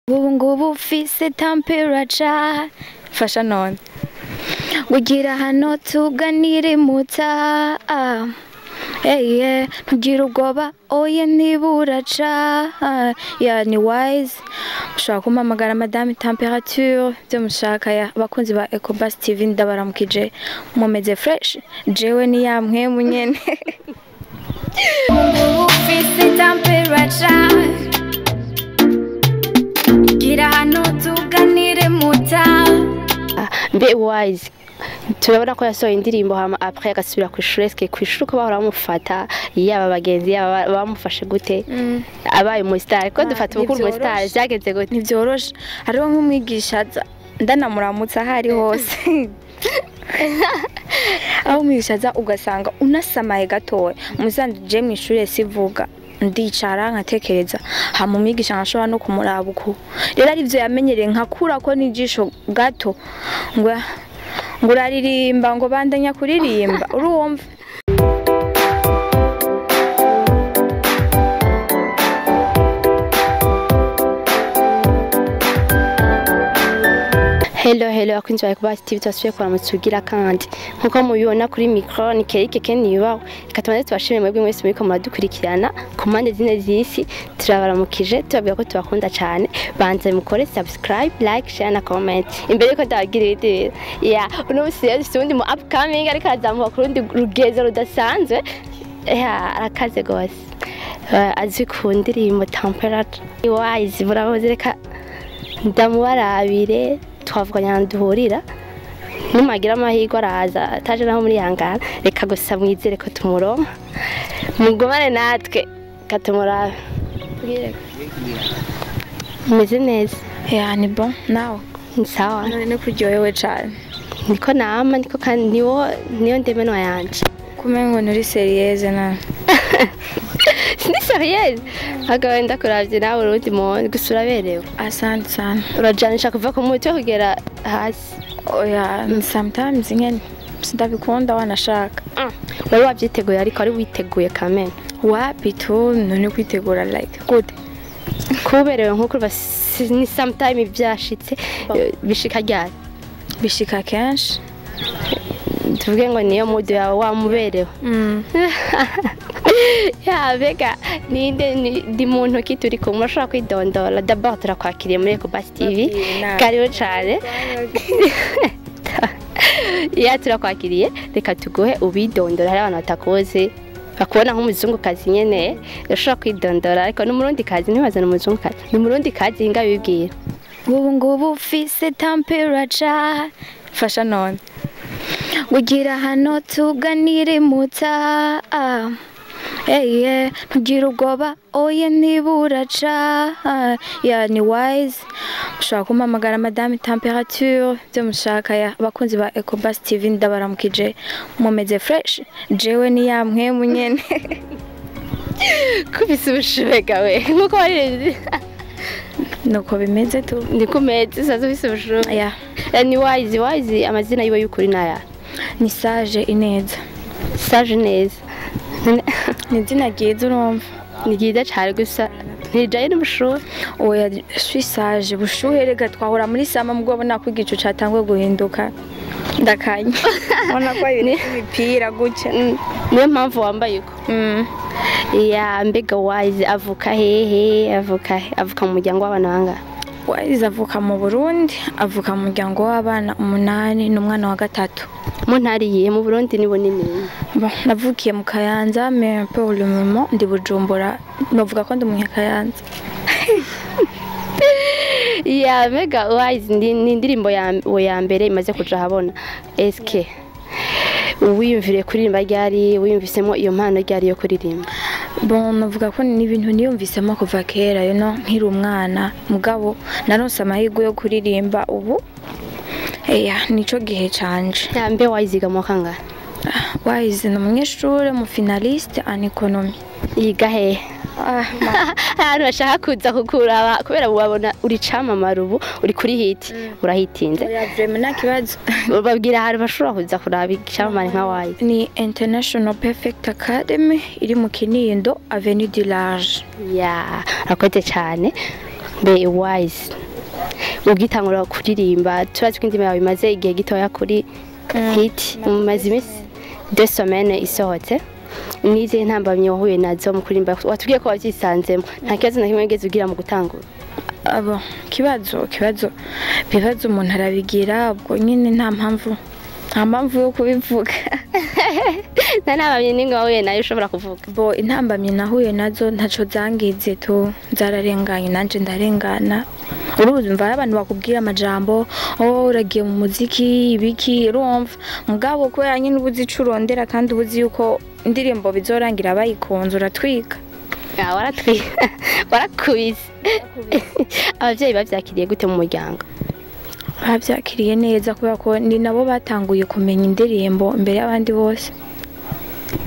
Ubu ngubu ufise temperature fasha none ugira hano tuganire muta. Hey, yeah. Ntugira ubwoba, oye ntiburaca. Ya ni Wise, mushobora kumpamagara Madame Temperature byo mushaka. Ya abakunzi ba Ecobus TV, ndabaramukije, mumeze fresh? Jewe ni ya mpwemu nyene. Ubu ufise temperature, gira hano tuganire muta. Mbe Wise, turabona ko yasohoye indirimbo hama après agasubira ku ishuri. Eske ku ishuri ko bahora bamufata, yaba abagenzi, yaba bamufashe gute abaye umu star? Ko dufata ubukuru umu star, byagenze gute? Ntibyoroshe. Hariho nk'umwigisha aza, ndanamuramutsa aho ari hose, aho umwigisha aza ugasanga unasamaye gatoya. Musanze je mu ishuri sivuga, ndicara nkatekereza, hama umwigisha nkashobora no kumuraba uko. Rero arivyo yamenyereye, nkakura ko n'ijisho gato, ngo uraririmba, ngo bandanya kuririmba, urumva. Hello hello abakunzi ba Ecobus TV, twasubiye kuramutsa ugira kandi nkuko mubibona kuri micro ni Kerike Ken yubaho. Reka tubanze tubashimire mwebwe mwese muriko muradukurikirana ku mpande zine z'isi. Turabaramukije, tubabwira ko tubakunda cyane. Banze mukore subscribe, like, share na comment imbere yuko ndabagira ibindi bintu. Ya uno musi rero dufite uwundi mu upcoming ariko arazamuka ku rundi rugezo rudasanzwe. Ya arakaze gose. Azwi ku ndirimbo Temperature. Wise muramuzi, reka ndamubarabire. Twavuganye ahantu duhurira, nimugira amahirwe araza, ataje naho muri yangana. Reka gusa mwizere ko tumuronka, mugumane natwe katumurabe. Meze neza? Ya ni bon, nawe? Ni sawa. None no kuryohewe cane? Niko nama, niko kandi niwo niyo ndemenwa yanje. Kumengo nturi sérieuse na. Ni sérieuse agabo, ndakuravye nawe urundi muntu gusa, uraberewe. Asante sana. Urajanisha kuva ku mutwe kugera hasi. Oya, sometimes nyene sindabikunda wanashaka. Wari wavyiteguye ariko? Wari witeguye kamene? Wapi tu, none kwitegura like gute? Kuberewe nkuko uba ni sometime vyashitse, bishika ryari? Bishika kenshi. Tuvuge ngo niyo mood yawe, wamuberewe. Ya bega ninde ndi muntu ki turi kumwe? Urashobora kwidondora d'abord? Turakwakiriye muri Ecobus TV. Karibu cane. Ya turakwakiriye, reka tuguhe ubidondora. Hari abantu batakuzi, bakubona nk'umuzungukazi nyene. Urashobora kwidondora, ariko n'umurundikazi, ntibaze n'umuzungukazi, ni umurundikazi hinga bibwira. Ubu ngubu ufise temperature fasha none ugira hano tuganire muta. Hey, yeah. Ntugira ubwoba, oye ntiburaca. Ya ni Wise, mushobora kumpamagara Madame Temperature byo mushaka. Ya abakunzi ba Ecobus TV, ndabaramukije, mumeze fresh? Jewe ni ya mpwemu nyene. Kubise ubushuhe gawe nkuko waririmbye. Nuko bimeze tu. Ni ku meza usaza ufise ubushuhe. Ya. Ni Wise. Wise amazina yiwe y'ukuri naya? Ni Sage Ineza. Sage Neza. Ni izina ryiza, urumva. Ni ryiza cyane, gusa ntirijanye n'ubushuhe. Oya, suis sage. Bushuhe rega twahora muri summer, mugabo nako igicu catanguye guhinduka ndakanye, ubona ko ibintu imipira gutya. Niyo mpamvu wambaye uko. Ya mbega Wise avuka hehe? Avuka he? Avuka mu muryango w'abana bangahe? Wise avuka mu Burundi, avuka mu muryango w'abana umunani, ni umwana wa gatatu. Mu ntara iyihe mu Burundi? Ni bunini. Bon, navukiye mu Kayanza, mais pour le moment ndi Bujumbura. Novuga ko ndi umunyakayanza. Ya mbega Wise, ni indirimbo ya mbere imaze kuja ahabona. Eske wiyumvire kuririmba ryari? Wiyumvisemo iyo mpano ryari yo kuririmba? Bon, navuga ko ni ibintu niyumvisemo kuva kera, nkiri umwana, mugabo naronse amahirwe yo kuririmba ubu. Eya, nico gihe canje. Ya mbe Wise yiga mu wa kangahe? Wise ni umunyeshure mu finaliste en économie. Yiga hehe? Ah, ahantu bashaka kuza kukuraba, kubera wabona uri camamara ubu, uri kuri hit, urahitinze. Oya, vraiment nta kibazo. Babwira ahantu bashobora kuza kuraba icamamare nka Wise. Ni International Perfect Academy iri mu Kinindo, Avenue du Large. Ya, urakoze cyane. Mbe Wise, ugitangura kuririmba, turazi ko indirimbo yawe imaze igihe gitoya kuri hit, mumaze iminsi 2 semaines isohotse. Nizihe ntambamyi wahuye nazo mu kuririmba? Watubwiye ko wabyisanzemo, nta kibazo na kimwe wigeze ugira mu gutangura? Abo kibazo bibazo umuntu arabigira ubwo nyine, nta mpamvu yo kubivuga. Nta ntambamyi n'imwe wahuye nayo ushobora kuvuga? Bo, intambamyi nahuye nazo ntaco zangize tu, zararenganye nanje ndarengana. Urumva hari abantu bakubwira amajambo: "Oh, uragiye mu muziki ibiki?" Urumva, mugabo kubera nyine ubuzi ico urondera kandi ubuzi yuko indirimbo bizorangira bayikunze, uratwika. Ah, warakubise. Abavyeyi bavyakiriye gute mu muryango? Bavyakiriye neza kubera ko ni nabo batanguye kumenya indirimbo mbere y'abandi bose.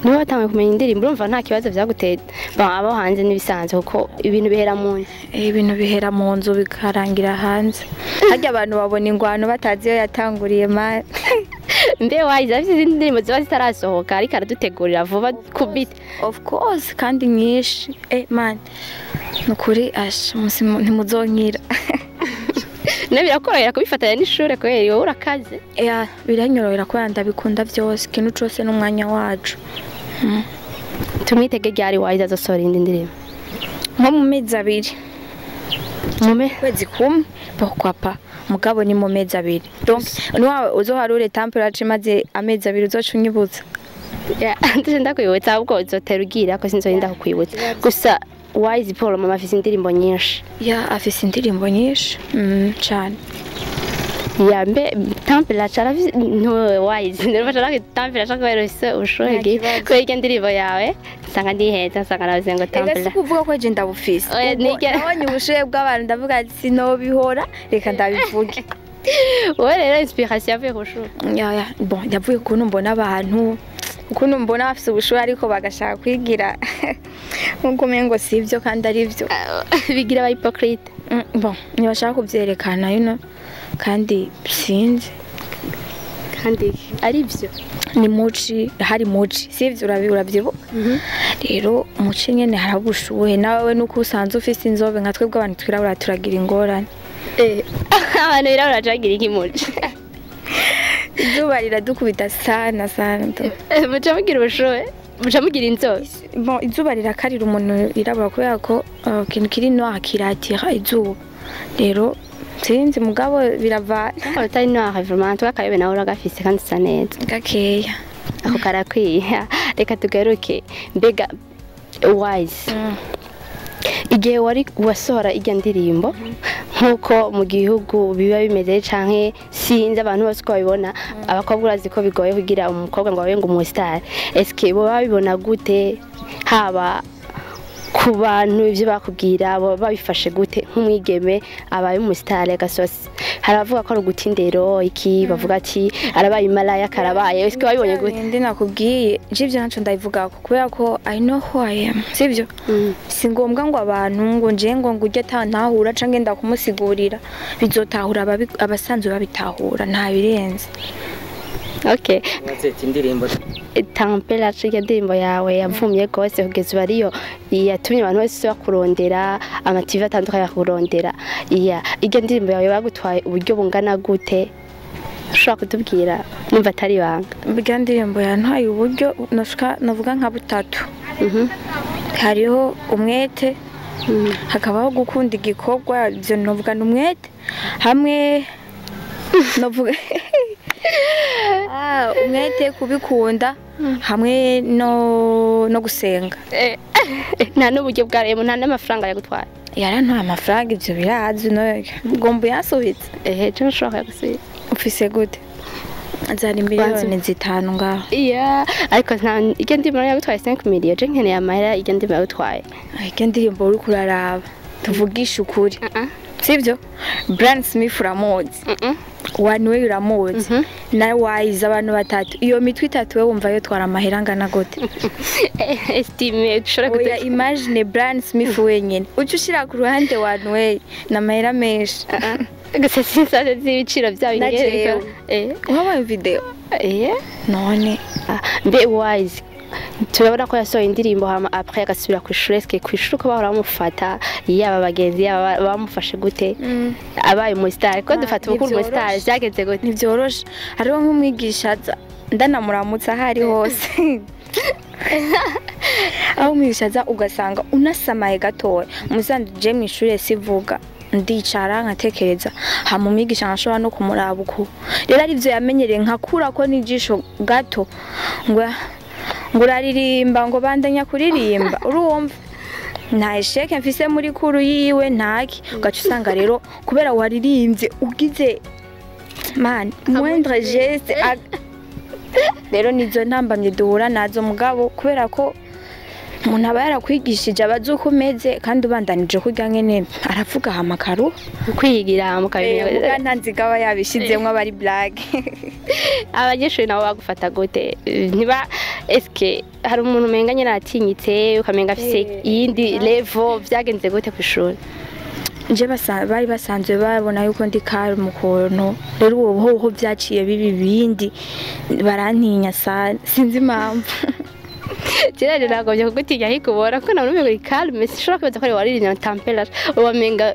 Nibo batanguye kumenya indirimbo, urumva nta kibazo vyaguteye. Bon, abo hanze n'ibisanzwe kuko ibintu bihera mu nzu. Ibintu bihera mu nzu bikarangira hanze. Harya abantu babona ingwano batazi iyo yatanguriye ma. Mbe Wise, afite izindi ndirimbo ziba zitarasohoka ariko aradutegurira vuba kubita? Of course, kandi nyinshi. Man, nukuri asha musi ntimuzonkira. Ne birakorohera kubifatanya n'ishure kubera wowe urakaze? Ya, biranyorohera kubera ndabikunda byose, ikintu cose n'umwanya wacu. Tumwitege ryari Wise azosohora indi ndirimbo? Nko mu mezi 2. Mume Kwezi kumwe, pourquoi pas, mugabo ni mu mezi 2. Donc niwa uzoharure temperature imaze amezi 2, uzoca unyibutsa. Ya, ndetse ndakwibutsa, ahubwo uzotera ugira ko sinzorinda kukwibutsa. Gusa Wise Paul mama afise indirimbo nyinshi. Ya, afise indirimbo nyinshi, cane. Ya, mbe temperature arafise no Wise ndumva nshaka temperature kubera ufise ubushuhe Nta kibazo. Kubera iryo ndirimbo yawe nsanga ndiheza, nsanga navuze ngo Ega si temperature. kuvuga ko je ndabufise. Oya, Ubwo nabonye ubushuhe bw'abantu, ndavuga ati sinobihora, reka ndabivuge. Wowe rero inspiration yavuye ku bushuhe? Ya, bon, yavuye ukuntu mbona abantu, ukuntu mbona bafise ubushuhe ariko bagashaka kwigira nkuko umengo si ibyo kandi ari byo. Bigira aba hypocrite. Bon, ntibashaka kubyerekana, kandi sinzi. Kandi ari byo. Ni muci, hari muci, sivyo? Urabyibuka rero muci nyene hari ubushuhe, nawe nuko usanzwe ufise inzobe, nka twebwe abantu twirabura turagira ingorane. Abantu birabura cagira iki muci? Izuba riradukubita sana sana tu. Muca mugira ubushuhe, muca mugira inzobe? Bon, izuba rirakarira umuntu yirabura kubera ko ikintu kiri noir kiratira izuba. Rero sinzi, mugabo birava. Utari noir vraiment, twakayobe nawe uragafise kandi usa neza. Gakeya. Ako karakwiye. Reka tugaruke. Mbega Wise, igihe wari wasohora irya ndirimbo, nk'uko mu gihugu biba bimeze canke sinzi abantu bose uko babibona, abakobwa urazi ko bigoye kugira umukobwa ngo abe ngo umustar, eske bo babibona gute? Haba ku bantu, ibyo bakubwira bo babifashe gute nk'umwigeme abaye umustar agasosi? Hari abavuga ko ari uguta indero iki, bavuga ati arabaye imalaya karabaye. Eske babibonye gute? Ndi nakubwiye je ivyo ntaco ndabivugako kubera ko I know who I am, sivyo? Si ngombwa ngo abantu ngo nje ngo ujye atantahura canke ndakumusigurira, bizotahura abasanzwe babitahura, nta birenze. Okay. Mwazeti indirimbo. Temperature, iyo ndirimbo yawe yavumye rwose kugeza ubu ariyo yatumye abantu bose bakurondera, amativi atandukanye bakurondera. Iya, iryo ndirimbo yawe bagutwaye uburyo bungana gute? Ushobora kutubwira nimba atari ibanga? Burya ndirimbo yantwaye uburyo noshika novuga nka butatu. Hariho umwete, hakabaho gukunda igikorwa, ibyo novuga ni umwete, hamwe novuga umwete, kubikunda, hamwe no gusenga. Nta n'uburyo bwa remo, nta n'amafaranga yagutwaye? Yarantwaye amafaranga, ibyo birazwi, no ngomba uyasubitse. Ehe, cyo nshobora kuyagusubiza. Ufise gute? Zari miliyoni 5 ngaho. Iya, ariko nta iryo ndirimbo yagutwaye 5 million, je nkeneye amahera iryo ndirimbo yagutwaye. Iryo ndirimbo uriko uraraba, tuvugishe ukuri, sibyo? Brand Smith uramuzi? One Way uramuzi? Na Wise, abantu batatu, iyo mitwe itatu, we wumva yo twara amahera angana gute? Estime ushobora Oya, kutu imagine Brand Smith wenyine, uca ushira ku ruhande One Way na amahera menshi. Gusa sinsaze z'ibiciro byabo. Na ingene jewe. Eh. Wabaye video? Eh. None. Ah, mbe Wise, Turabona ko yasohoye indirimbo hama après agasubira ku ishure. Eske ku ishure ko bahora bamufata, yaba abagenzi, yaba bamufashe gute abaye umustar? Ko dufata ubukuru umustar, Ntivyoroshe. vyagenze gute? Ntivyoroshe. Hariho nk'umwigisha aza, ndanamuramutsa aho ari hose, aho umwigisha aza ugasanga unasamaye gatoya. Musanze je mw'ishure sivuga, ndicara nkatekereza, hama umwigisha nkashobora no kumuraba uku. Rero arivyo yamenyereye, nkakura ko n'ijisho gato, ngo uraririmba, ngo bandanya kuririmba. Urumva nta échec mfise muri cours yiwe, ntaki. Ugaca usanga rero kubera waririmbye ugize man moindre geste rero nizo ntambamye duhura nazo. Mugabo kubera ko umuntu aba yarakwigishije, aba azi uko umeze, kandi ubandanije kurya nyene aravuga hama karu Kwigira mukabimenya. Muga nta nziga aba yabishizemwo, aba ari blague. Abanyeshuri nabo bagufata gute? Ntiba eske hari umuntu umenga nyine aratinyitse, ukamenga afise iyindi level? Vyagenze gute ku ishuri? Nje bari basanzwe babona yuko ndi calme ukuntu. Rero ubu hoho vyaciye biba ibindi, barantinya sana, sinzi impamvu. Kera nagombye kugutinya, ariko ubona ko nawe umenga uri calme. Sinshobora kwibaza ko ari waririmbye na temperature, wamenga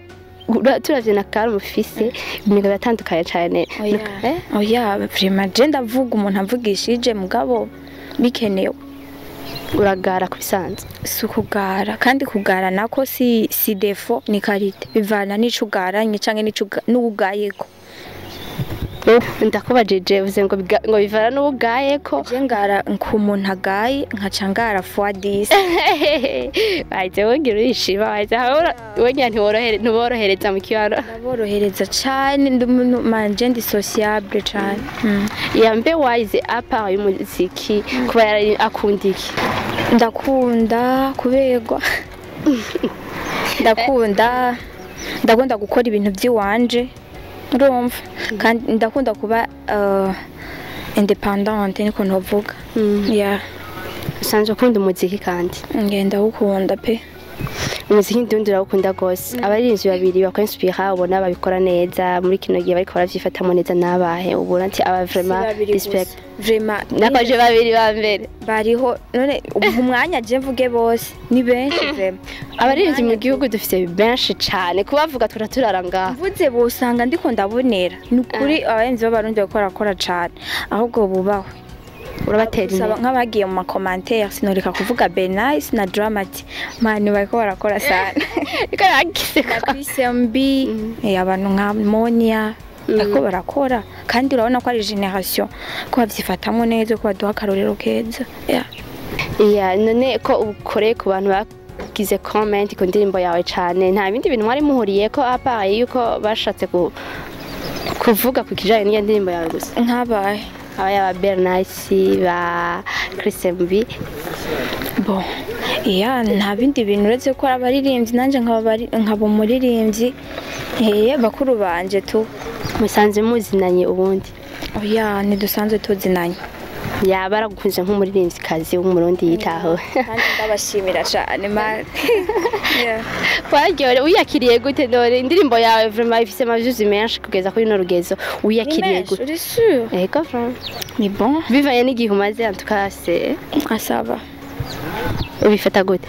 turavye na calme ufise, umenga biratandukanye cane. Oya. Eh? Oya, vraiment je ndavuga umuntu amvugishije, mugabo bikenewe. Uragara ku bisanzwe? Si ukugara, kandi kugara nako si défaut, ni qualité. Bivana n'ico ugaranye canke n'ico n'uwugayeko. Ndakubajije uvuze ngo ngo bivana n'ubugayeko. Je ngara ku muntu agaye, nkaca ngara fois 10. Bahise wongera urishima, bahise wongera ntiborohereza mu kibano. Ndaborohereza cane, ndi umuntu manje ndi sociable cane. Yambe Wise, à part y'umuziki, kuba yari akunda iki? Ndakunda kuberwa, ndakunda gukora ibintu by'iwanje, urumva, kandi ndakunda kuba indépendante, niko novuga. Yeah. Usanzwe ukunda umuziki kandi? Ngenda wukunda pe. Umuziki ndundi urawukunda gose. Abaririmbyi babiri bakwinspira, ubona babikora neza muri kino gihe, bariko baravyifatamo neza, nabahe ubona ati aba vraiment respect? Vraiment. Nakoje babiri ba mbere. Bariho none ubu umwanya je mvuge bose? Ni benshi vraiment. Abaririmbyi mu gihugu dufise benshi cane, kubavuga tura turara ngaha. Mvuze bosanga ndiko ndabonera. Ni ukuri abayenzi b'Abarundi bariko barakora cane, ahubwo bubahwe. Urabatera Gusaba intege. Nk'abagiye mu ma commentaires, sinoreka kuvuga Benice na Dramati, mani bariko barakora sana. Niko nagize Na Chris MB, abantu nka Monia bariko barakora, kandi urabona ko ari génération ko bavyifatamwo neza, ko baduha akarorero keza, yeah. Yeah, none ko ukoreye ku bantu bagize comment ku ndirimbo yawe cane, nta bindi bintu mwari muhuriye ko à part yuko bashatse kuvuga ku kijanye n'iyo ndirimbo yawe gusa? Nkabaye? Aba yaba Bernice, ba Chris MB. Bon, iya, nta bindi bintu uretse ko ari abaririmbyi, nanje nkaba umuririmbyi, bakuru banje tu. Musanze muzinanye ubundi? Oya, ntidusanzwe tuzinanye. Yaba aragukunze nk'umuririmvyikazi w'Umurundi yitaho. Kandi ndabashimira cane man. Yeah. Waryohewe? Wiyakiriye gute none indirimbo yawe? Vraiment ifise ama views menshi kugeza kuri no rugezo, wiyakiriye Ni gute? uri sûr? Ego, vraiment. Ni bon. Bivanye n'igihe umaze, en tout cas c'est asaba. Ubifata gute?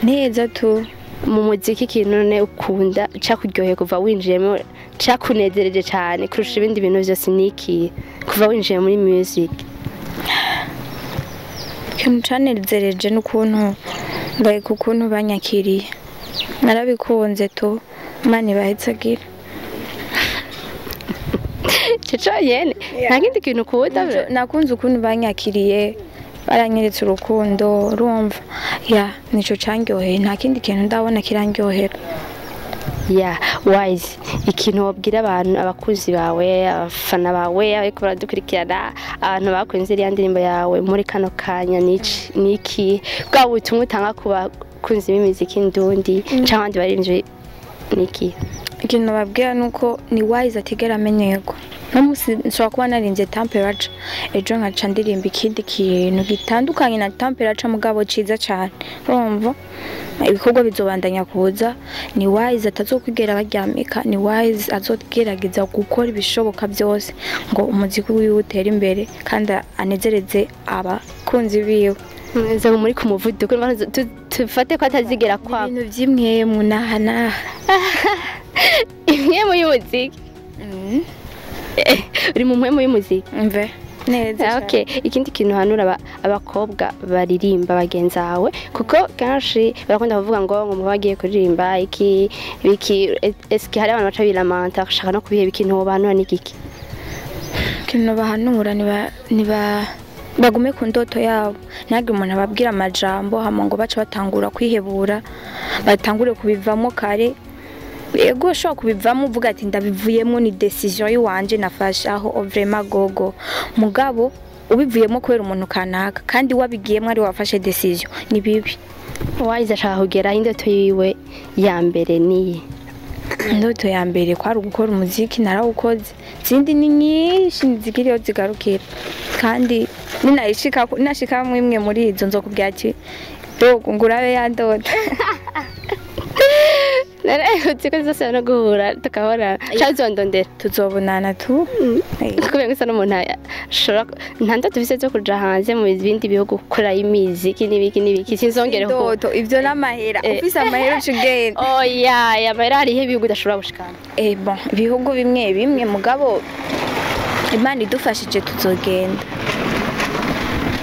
Neza tu. Mu muziki, ikintu none ukunda cakuryoheye kuva winjiyemo, cakunezereje cane kurusha ibindi bintu vyose, niki kuva winjiye muri music? Ikintu canezereje n'ukuntu like ukuntu banyakiriye, narabikunze tu. Imana ibahezagire. Ico conyene, nta kindi kintu ukunda? Nakunze ukuntu banyakiriye, baranyeretse urukundo, urumva ya nico candyoheye, nta kindi kintu ndabona kirandyohera. Ya Wise, ikintu wabwira abantu, abakunzi bawe, abafana bawe ariko baradukurikirana, abantu bakunze iriya ndirimbo yawe muri kano kanya, niki niki bwa butumwa utanga ku bakunzi b'imiziki ndundi cyangwa abandi baririmbyi, niki? Ikintu babwira ni uko ni Wise atigera amenyerwa. No musi nshobora kuba narimbye Temperature, ejo nkaca ndirimba ikindi kintu gitandukanye na Temperature, mugabo ciza cane. Urumva ibikorwa bizobandanya kuza. Ni Wise atazokwigera baryamika, ni Wise azogerageza gukora ibishoboka byose ngo umuziki wiwe utere imbere kandi anezereze abakunzi biwe. Nze muri ku muvuduko tufate ko atazigera kwa ibintu vy'imwemu naha naha imwemu y'umuziki. Uri mu mwemu y'umuziki mve neza. Okay, ikindi kintu hanura abakobwa baririmba bagenzi bawe, kuko kenshi barakunda kuvuga ngo ngo bagiye kuririmba iki biki, eske hari abantu baca bilamanta bashaka no kubiheba, ikintu wobahanura ni giki? Ikintu bahanura niba bagume ku ndoto yabo, ntihagire umuntu ababwira amajambo hama ngo bace batangura kwihebura, batangure kubivamo kare. Ego ushobora kubivamo uvuga ati ndabivuyemo, ni decision yiwanje nafashe, aho vraiment gogo. Mugabo ubivuyemo kubera umuntu kanaka kandi wabigiyemo ari wafashe decision, ni bibi. Wise ashaka kugera indoto yiwe ya mbere niyi? Indoto ya mbere kwari ugukora umuziki, narawukoze. Izindi ni nyinshi zigiriyo zigarukira, kandi ninayishika nashika imwe muri izo nzokubwira ati dogo ngurabe ya ndoto. Narahutse ko zose no guhura tukahora cyazondondera tuzobonana tu. Kubera gusa n'umuntu ashobora nta ndoto ufise zo kuja hanze mu bindi bihugu gukora imiziki n'ibiki n'ibiki, sinzongere ko ndoto ivyo n'amahera, ufise amahera uca ugenda. Oya, ya mahera hariho ibihugu udashobora gushikana. Bon, ibihugu bimwe bimwe, mugabo Imana idufashije tuzogenda.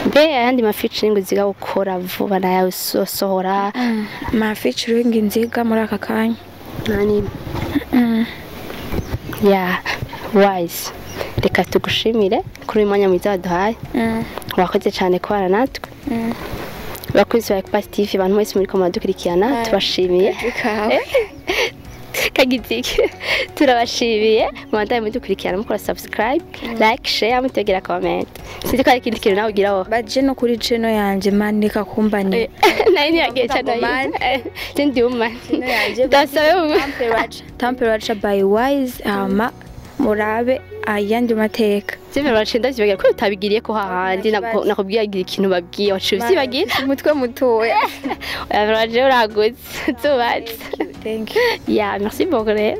Mbe ayandi ma featuring uziga gukora vuba nayawe usohora? Ma featuring nziga muri aka kanya nani? Ya Wise, reka tugushimire kuri uyu mwanya mwiza waduhaye. Wakoze cyane kubana natwe. Bakunzi ba Ecopass TV, abantu mwese muri ko muradukurikirana, tubashimiye. Kagiziki turabashimiye, mubandanye mudukurikirana, mukora subscribe, like, share, mutegera comment. Sinzi ko hari ikindi kintu nawe ugiraho. Baje no kuri channel yanje man, reka kumbani. Nayo ntiyagiye cyane ndi woman ndasabe. Temperature by Wise, hama murabe ayandi mateka. Temperature ndavyibagira ko utabigiriye ko hahandi nakubwiye agira ikintu babwiye waciye uvyibagira. Umutwe mutoya. Oya, uragutse tubatse. Thank you. Ya, merci beaucoup rero.